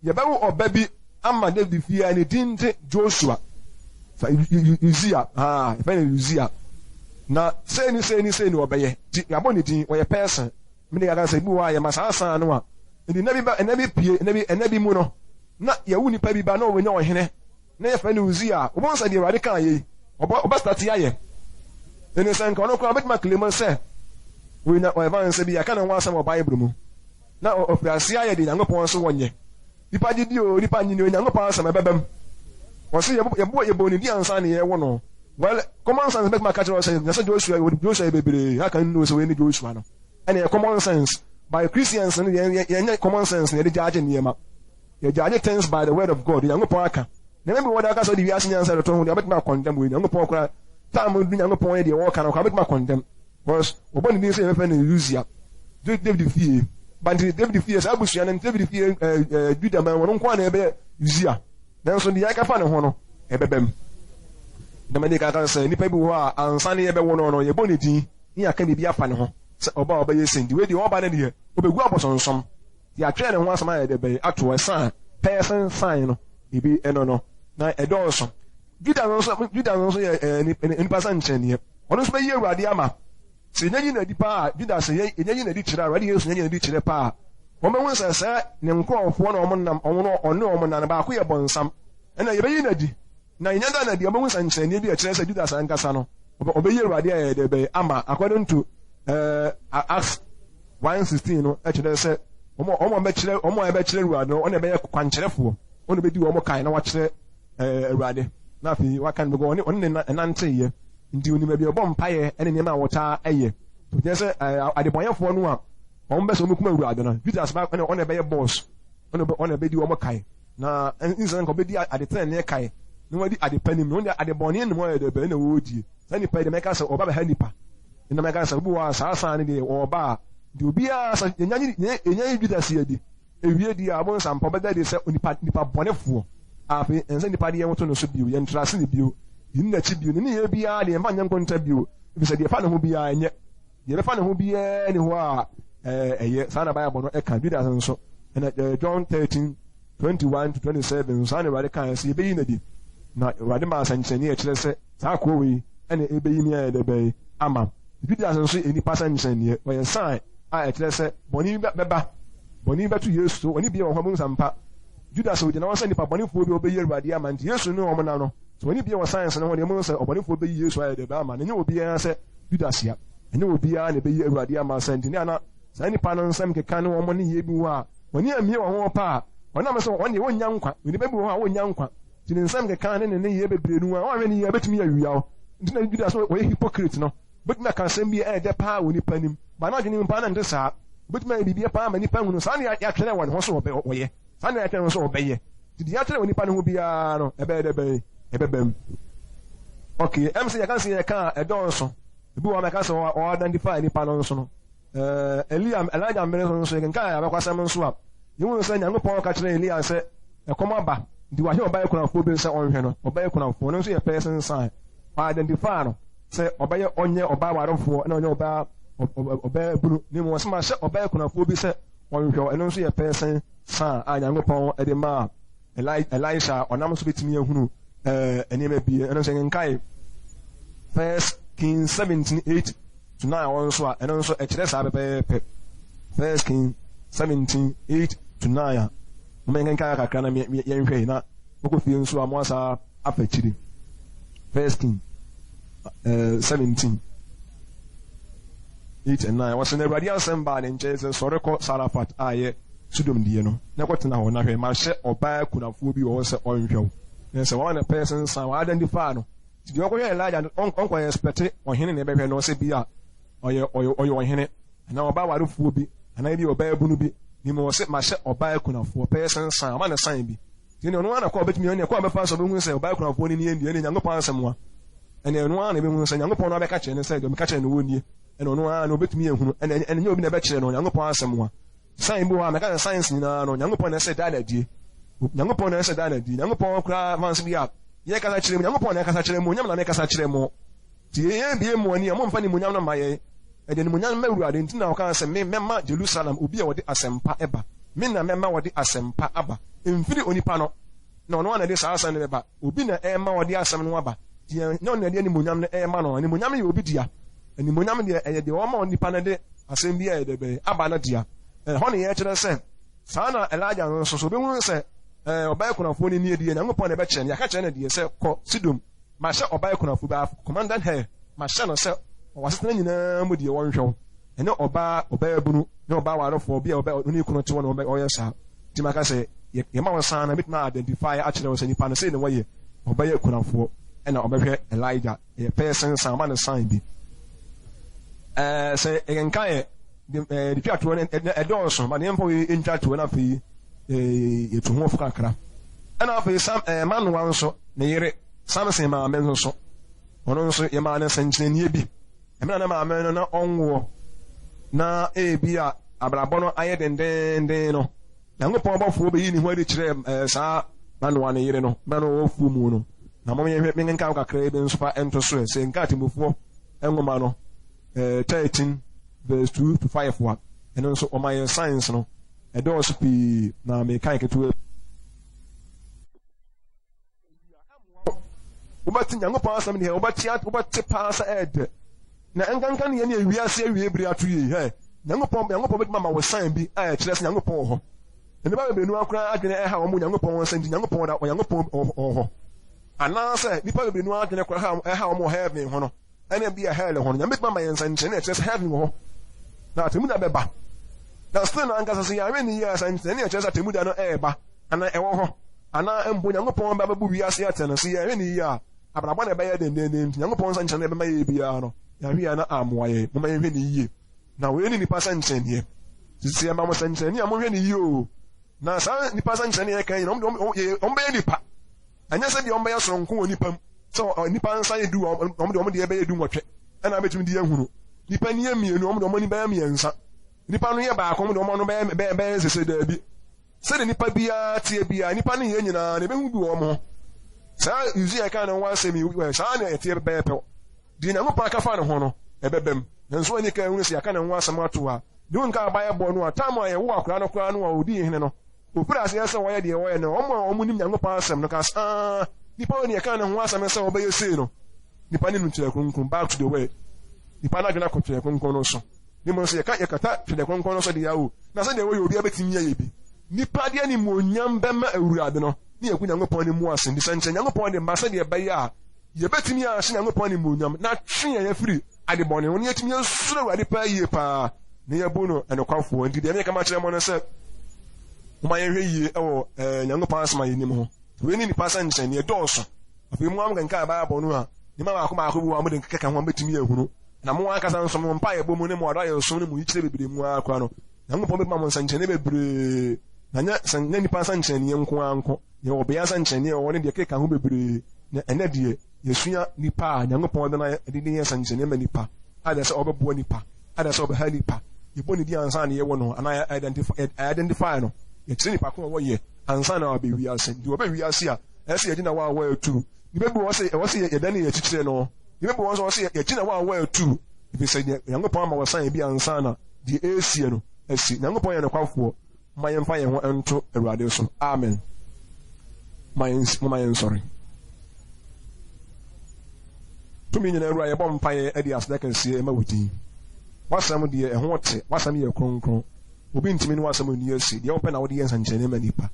yɛbɛwo ɔba bi ama David fie a ne din de Joshua. Fa Uzia, haa, yɛfrɛ no Uzia. Na sei ne sei ne sei ne ɔbɛyɛ. Nti yɛabɔ ne din, ɔyɛ person. Mede kaka sɛ ebi wɔ hɔ a yɛma saa sign no a, nti nna bi ba, nna bi pue, nna bi, nna bi mu no, na yɛwo nipa bi ba na ɔbɛnya ɔhene. Na yɛfrɛ no Uzia a, wobɛhu sɛ deɛ Awurade kaa yei, ɔbɛ, ɔbɛstate ayɛ. Ɛne sɛ nka ɔno koraa ɔbɛtumi aklemu sɛ wei na ɔyɛ sɛ bi yɛaka ne ho asɛm wɔ Bible mu. Na ɔfiri aseɛ ayɛ deɛ Nyankopɔn se wɔnyɛ. Nipa gye di o, nipa nnye ni o, Nyankopɔn asɛm ɛbɛba mu. Ɔse yɛbɔ, yɛbɔ ne din ansa na yɛwo no. Well, common sense bɛtumi aka kyerɛ wo sɛ, na sɛ Joshua, Joshua yɛ bebree, how can you know sɛ wei ne Joshua no? Ɛne yɛ common sense. By Christians no, yɛnyɛ common sense na yɛde gyaagye nneɛma. Yɛ judge things by the word of God, Nyankopɔn aka. Nneɛma bi wɔ hɔ de aka sɛ wode wiase nyansa retoto ho deɛ wobɛtumi akɔndɛm wei. Nyankopɔn koraa, time du Nyankopɔn yɛ deɛ wɔka no koraa wobɛtumi akɔndɛm. Because wɔbɔ ne din sɛ yɛbɛfrɛ no Uzia, David fie. But nti David fie, saa abusua no, David fie, eh, eh, Judah man, wɔn nko ara na ɛbɛyɛ Uzia. Nanso deɛ yɛaka fa ne ho no, ɛbɛba mu. Na mani kaka sɛ nnipa bi wɔ hɔ a ansa ne yɛbɛwo no no, yɛbɔ ne din ne yɛaka biribi afa ne ho sɛ ɔba a ɔbɛyɛ sei nti wei deɛ ɔba no deɛ, ɔbɛgu abosonsom. Yɛatwerɛ ne ho asɛm ayɛ dɛ bɛn ato ɛsa a person sign no biribi ɛno no na ɛdɔɔso. Juda no nso Juda no nso yɛ ɛɛ nipa sɛnkyerɛnneɛ. Ɔno nso bɛyi Awurade ama. Sɛ yɛnya yi no adi paa a, Juda sɛ yɛnya yi no adi kyerɛ a, Awurade Yesu nya yi no adi kyerɛ paa a, wɔbɛhu sɛ sɛ ne nkorɔfoɔ na wɔn nam wɔn no ɔne wɔn nam no baako yɛ bɔnsam. Ɛna yɛbɛyi no adi. Na yɛnya da no adi a, wɔbɛhu sɛnkyerɛnneɛ bi a ɛkyerɛ sɛ Judas ankasa no ɔbɛyi Awurade ayɛ dɛ bɛn ama according to ɛɛ Acts 1:16 no kyerɛ sɛ wɔn a wɔn a wɔbɛkyerɛ wɔn a ɛbɛkyerɛ Awurade no wɔn na ɛbɛyɛ kwankyerɛfoɔ, wɔn na ɛbɛdi wɔn kan na wɔakyerɛ ɛɛ Awurade, na afei waka no because ɔne ɔne ne nanteeɛ nti onim baabi a ɔbɔ mpaeɛ ne nneɛma a wɔtaa yɛ. So kyerɛ sɛ ɛɛ adebɔnyɛfoɔ no a wɔn bɛ sɛ wɔn kum Awurade no, Judas ba ɔna ɔna ɛbɛyɛ boss, ɔna ɔna ɛbɛdi wɔn kan na nsɛn nka ɔbɛdi ade tenenee kan na wɔadi ade pa nim na wɔn de ade bɔne nim wɔyɛ dɛ bɛn na wɔredie. Saa nipa yi deɛ mɛka sɛ ɔba bɛha nipa. Ɛna mɛka sɛ obi wɔ hɔ a saa saa no deɛ ɔreba a, deɛ obiara sɛ yɛnya nye yɛnya nye Judas yi adi. Ewie deɛ a ɔbɛhu sɛ ampa ɔbɛda adi sɛ onipa nipa bɔnefoɔ. Afei ɛnsɛ nipa de yɛn ho to ne so bio, yɛntra ase ne bio, yɛnni n'akyi bio, ne nneyɛɛ biara deɛ yɛmfa nyɛ nkonta bio, efisɛ deɛ ɛfa ne ho biara ɛnyɛ. Deɛ ɛbɛfa ne ho biara nni hɔ a ɛyɛ. Saa na Bible no ɛka. Judas nso, ɛna John 13 21 to 27 nso saa na Awurade kaeɛ sɛ yɛbɛyi no adi. Na Awurade maa sɛnkyerɛnneɛ a ɛkyerɛ sɛ saa akoa wei. na ɛbɛyi me ayɛ dɛ bɛn ama. Judas nso yɛ nnipa sɛnkyerɛnneɛ, ɔyɛ sign a ɛkyerɛ sɛ bɔne bi bɛba, bɔne bi bɛto Yesu so, wɔne bi wɔ hɔ a wɔhu sɛ ampa Judas ogyina hɔ sɛ nnipa bɔnefoɔ bi a wɔbɛyi Awurade ama nti Yesu ne wɔn nam no, sɛ wɔne bi wɔ signs no ho deɛ wɔhu sɛ ɔbɔnefoɔ bɛyi Yesu ayɛ dɛ bɛn ama no, ɛnyɛ obiara sɛ Judas ya, ɛnyɛ obiara na ɛbɛyi Awurade ama sɛ nti ne ana saa nnipa no nsɛm keka ne wɔn nneyɛɛ bi wɔ hɔ a wɔn ani ammue wɔn ho pa a wɔnam sɛ wɔn deɛ wɔnnya nkwa, nnipa bi wɔ hɔ a wɔnnya nkwa nti ne nsɛm keka ne ne nneyɛɛ bebree no a wɔanhwɛ no yie a ɛbɛtumi awia wo nti na Judas no ɔyɛ hypocrite no obɛtumi aka asɛm bi a ɛyɛ dɛ paa wɔ nnipa anim but n'adwene mu paa na ɛnte saa obɛtumi ayɛ biribi paa ma nnipa ahunu saa na yɛatwerɛ wɔ ne ho so ɔyɛ saa na yɛatwerɛ ne ho so ɔbɛyɛ nti deɛ yɛatwerɛ wɔ nnipa no ho biara no ɛbɛyɛ dɛ bɛn ɛbɛbam okay ɛm sɛ yɛka sɛ yɛka a ɛdɔɔso ebi wɔ hɔ a mɛka sɛ ɔ identify nnipa no nso no Ɛɛ, Elia, Elijah mmere so nso, yɛkenkan abakɔsɛm nso a, yehu sɛ Nyankopɔn ka kyerɛɛ Elia sɛ ɛkɔm aba, nti wahyɛ ɔbaa kunafoɔ bi sɛ ɔnhwɛ no. Ɔbaa kunafoɔ no nso yɛ person sign. Ɔ-identify no sɛ ɔbɛyɛ ɔnyɛ ɔbaa warefoɔ na ɔnyɛ ɔbaa ɔbaa bunu, na mmom ɔsɛ mahyɛ ɔbaa kunafoɔ bi sɛ ɔnhwɛ wo. Ɛno nso yɛ person sign a Nyankopɔn de maa Elisha a ɔnam so betumi ahunu nneɛma bi. Ɛno nso yɛkenkan First Kings 17 8 to 9 hɔ nso a, ɛno nso ɛkyerɛ saa pɛpɛɛpɛ. First Kings 17 8 to 9 a, mo yɛnkenkan kakra na yɛnhwɛ yi na mokɔ fie nso a mo asa afa akyiri. First Kings 17 8 and 9 wɔsɛ na Awurade asɛm baa ne nkyɛn sɛ sɔre kɔ Sarafat a ɛyɛ Sodom deɛ no, na kɔtena hɔ, na hwɛ, mahyɛ ɔbaa kunafoɔ bi wɔ hɔ sɛ ɔnhwɛ wo. Na sɛ wɔn na pɛɛ sensan, wɔn identify no. Nti deɛ ɔkɔhwɛ Elijah no, ɔnkɔ expect ɔhene na ɛbɛhwɛ no sɛ bi a ɔyɛ ɔyɛ ɔyɛ ɔhene, anaa ɔbaa warefoɔ bi, anaa ebi ɔbaa bunu bi. Na mmom ɔse mahyɛ ɔbaa kunafoɔ, pɛɛ sensan, ɔma no sign bi. Nti ɛnneɛ ɔno ara na kɔ a ɔbɛtumi, ɛnneɛ kɔ a ɔbɛfa so ɔbɛhunu sɛ ɔbaa kunafoɔ no nie deɛ, ɛnneɛ Nyankopɔn asɛm a, ɛnneɛ ɛno ara na ɛbɛhunu sɛ Nyankopɔn no abɛka kyerɛ no sɛ deɛ ɔmeka kyerɛ no wɔ nie, ɛnna ɔno ara na ɔbɛtumi ahunu, ɛnna ɛnyɛ obi na ɛbɛkyerɛ no, Nyankopɔn asɛm a. Sign bi wɔ hɔ a mɛka sɛ signs nyinaa no Nyankopɔn na ɛsɛ daa no adie. Nyankopɔn na ɛsɛ daa no adie. Nyankopɔn koraa fans bi a yɛkasa kyerɛ mu Nyankopɔn na ɛkasa kyerɛ mo, nyɛ me na mekasa kyerɛ mo. Nti yɛn bie mo ani a momfa animuonyam no mma yɛn. Ɛde animuonyam ma Awurade nti na ɔkaa sɛ me mɛma Jerusalem obi a ɔde asɛmpa ɛba. Me na mɛma wɔde asɛmpa aba. Mfiri onipa no na ɔno ara na ɛde saa asɛm no bɛba. Obi na ɛrema ɔde asɛm no aba. Nti ɛnyɛ ɔno na ɛde animuonyam no rema no. Animuonyam yɛ obi dea. Animuonyam deɛ ɛyɛ deɛ ɔma onipa no de asɛm bi a ɛyɛ dɛ bɛn aba no dea. Ɛhɔ na yɛkyerɛ sɛ saa na Elijah no nso so obɛhunu sɛ ɔbaa kunafoɔ no nie deɛ Nyankopɔn na ɛbɛkyerɛ no. Yɛaka kyerɛ no deɛ sɛ kɔ Sidom Mahyɛ ɔbaa kunafo bi, I have commanded her, mahyɛ no sɛ wɔ w'asetena nyinaa mu deɛ wɔnhwɛ wo. Ɛnyɛ ɔbaa, ɔbaabunu, ne ɔbaa warefoɔ, obi a ɔbɛ, ɔne ne kunu te hɔ na ɔbɛ, ɔyɛ saa. Nti maka sɛ, yɛ, yɛma wo saa na mɛtumi a identify akyerɛ wo sɛ nipa no sei na wɔyɛ, ɔbɛyɛ kunafoɔ, ɛna ɔbɛhwɛ Elijah, ɛyɛ person sign, ɔma no sign bi. Ɛɛ, sɛ yɛnka yɛ, de, ɛɛ, de twa toɔ no, ɛdɔɔso, ma deɛ yɛmfa wei ntwa toɔ na afei, ɛɛ, yɛtu ho fo kakra. Ɛna afei Sam, ɛɛ, Manoa nso, Ne yere, Samson maame nso so, ɔno nso yɛmaa no nsɛnkyerɛnneɛ bi. Mmerɛ a na maame no na ɔnwoɔ, na ebia abrabɔ no ayɛ dendeenden no, Nyankopɔn bɔfoɔ bɛyii ne ho adi kyerɛɛ eh, saa Manoa ne yere no, mmerɛ no ɔwɔ fuo mu no. Na mom yɛnhwɛ, menkenkan wo kakraa bi nso fa nto so ɛ, sɛ nka atemmufoɔ nwoma no eh, 13 verse 2 to 5 a, ɛno nso ɔma yɛn signs no, ɛdɔɔso pii, na mekan ketewa bi. Wobɛte Nyankopɔn asɛm deɛ, wobɛte wobɛte paa sɛ ɛyɛ dɛ. Na ɛnkanka ne yɛn ne ewiase awie bere ato yie hɛ. Nyankopɔn Nyankopɔn bɛtumi ama wo sign bi a ɛkyerɛ sɛ Nyankopɔn wɔ hɔ. Nnipa bebree no ara koraa adwene ɛha wɔn Nyankopɔn ho sɛ nti Nyankopɔn da Onyankopɔn wɔ hɔ. Anaasɛ nnipa bebree no ara adwene koraa ɛha wɔn wɔ heaven ho no. Ɛna bi a hell ho no, Nyame bɛtumi ama yɛn nsɛnkyerɛnne a ɛkyerɛ sɛ heaven wɔ hɔ, na atemmuda bɛba. Na still no ankasa sɛ yɛanwɛn no yie a, sɛnkyerɛnne a ɛkyerɛ sɛ atemmuda no ɛreba, anaa ɛwɔ hɔ, anaa mpo Nyankopɔn ba bɛbu wiase atɛn no, sɛ yɛanwɛn no yie a, abrabɔ no ɛbɛyɛ dendeenden nti Nyankopɔn nsɛnkyerɛnne a ɛbɛma yɛn biara no, yɛanhwɛ yie a na ammoa yɛn. Momma yɛnhwɛ no yie. Na wei ne nnipa sɛnkyerɛnneɛ. Nti sɛ yɛma mo sɛnkyerɛnne a, monhwɛ no yie o. Na saa nnipa sɛnkyerɛnne a yɛka yi nyinaa, wɔn deɛ wɔbɛyɛ nnipa. Ɛnyɛ sɛ deɛ wɔbɛyɛ soronko wɔ nnipa mu, sɛ nnipa nsa yɛ du a, wɔn deɛ wɔn deɛ bɛyɛ dunwɔtwe ɛna abɛtumi de ahunu. Nnipa ani yɛ mmienu, wɔn deɛ wɔn ani bɛyɛ mmiɛnsa. Nnipa no yɛ baako, wɔn deɛ wɔn ano bɛyɛ bɛyɛ bɛyɛ sese daabi. Sɛdeɛ nnipa biara teɛ biara, nnipa no yɛ nyinaa na ɛbɛhu bi wɔ wɔn ho. Saa Usia ɛka ne ho asɛm yi, saa na ɛteɛ pɛpɛɛpɛ. Deɛ Nyankopɔn aka fa ne ho no, ɛbɛbam. Nanso wɔanni kan ahunu sɛ yɛaka ne ho asɛm ato a, ne wo nka abayɛ bɔ no a, tam a yɛwoo akwadaa no koraa no a ɔdii hene no, Wɔfirii aseɛ sɛ wɔyɛ deɛ wɔyɛ no, wɔn a wɔnim Nyankopɔn asɛm no ka sɛ, Aa, nipa wei na yɛkaa ne ho asɛm sɛ ɔbɛyɛ sei no. Nnipa no nnu Twerɛ Kronkron, back to the word. Nnipa no adwene akɔ Twerɛ Kronkron no so. Na mmom sɛ yɛka yɛkata Twerɛ Kronkron no so deɛ o, na sɛdeɛ wɔyɛ obiara bɛtumi ayɛ bi. Nnipa de animuonyam bɛma Awurade no, ne yɛgu Nyankopɔn anim ase. Nti sɛ nkyɛ Nyankopɔn de ma sɛdeɛ ɛbɛyɛ a yɛbɛtumi ahyɛ Nyankopɔn animuonyam na atwe yɛn afiri ade bɔne ho na yɛatumi asuro Awurade paa yie paa na yɛabu no nokwafoɔ. Nti deɛ meka makyerɛ mo no sɛ, momma yɛnhwɛ yie wɔ eh, Nyankopɔn asɛm a yɛnim ho. Wei ne nnipa sɛnkyerɛnne, ɛdɔɔso. Afei mo a mokenkan Bible no a, nneɛma baako baako bi wɔ hɔ a mode nkeka ho a mobɛtumi ahunu. Na mo ankasa nso, mo mpaeɛbɔ mu ne mo adɔeɛsom ne mo yikyerɛ bebree mu ara koraa no, Nyankopɔn bɛma mo nsɛnkyerɛnne bebree. Na nyɛ sɛ nyɛ nnipa nsɛnkyerɛnneɛ nko ara nko, yɛwɔ ɔbea nsɛnkyerɛnneɛ wɔ hɔ ne deɛ ɛkeka ho bebree. Na ɛnnɛ deɛ, yɛsua nipa a Nyankopɔn de no ayɛ de yɛ nsɛnkyerɛnneɛ ma nipa, a deɛ sɛ ɔbɛboa nipa, a deɛ sɛ ɔbɛha nipa. Yɛbɔ ne din ansa na yɛwɔ no, anaa yɛ identify, yɛ identify no. Yɛkyerɛ nipa ko a ɔyɛ ansa na waba wiase. Nti ɔba wiase a, ɛsɛ sɛ yɛgyina hɔ a wɔatu. Nnipa bi wɔ hɔ sɛ ɛwɔ sɛ yɛdane yɛn akyi kyerɛ no. Nnipa bi wɔ hɔ nso ɛwɔ sɛ yɛgyina hɔ a wɔatu. Ɛfiri sɛ Nyankopɔn ama wɔsan bi ansa na deɛ ɛresie no asi. Nyankopɔn yɛ nokwafoɔ. Momma yɛmfa yɛn ho nto Awurade so. Amen. Momma yɛnsɔre. Tumi nyinaa Wura, yɛbɔ mpaeɛ de aseda kɛseɛ ma wo din. W'asɛm deɛ, ɛho te, w'asɛm yɛ kronkron. Obi ntumi ne w'asɛm nni asi. Deɛ wopɛ na wode yɛ nsɛnkyerɛnneɛ ma nnipa.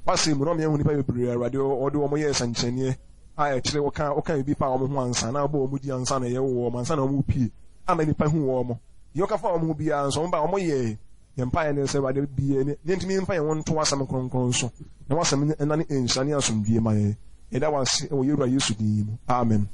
W'asɛm mu no, woama yɛahu nnipa bebree a Awurade wode wɔn yɛɛ nsɛnkyerɛnneɛ a ɛkyerɛ woka woka biribi faa wɔn ho ansa na wobɔɔ wɔn din ansa na yɛwoo wɔn, ansa na wɔrepue ama nnipa hu wɔn. Deɛ woka faa wɔn ho biara nso, wɔn ba wɔyɛe. Yɛn mpaeɛ ne sɛ, Awurade, bue yɛn ani na yɛntumi mfa yɛn ho nto w'asɛm kronkron so, na w'asɛm nnane nhyira ne asomdwoeɛ ma yɛn. Yɛda wo ase wɔ yɛn Wura Yesu din mu. Amen.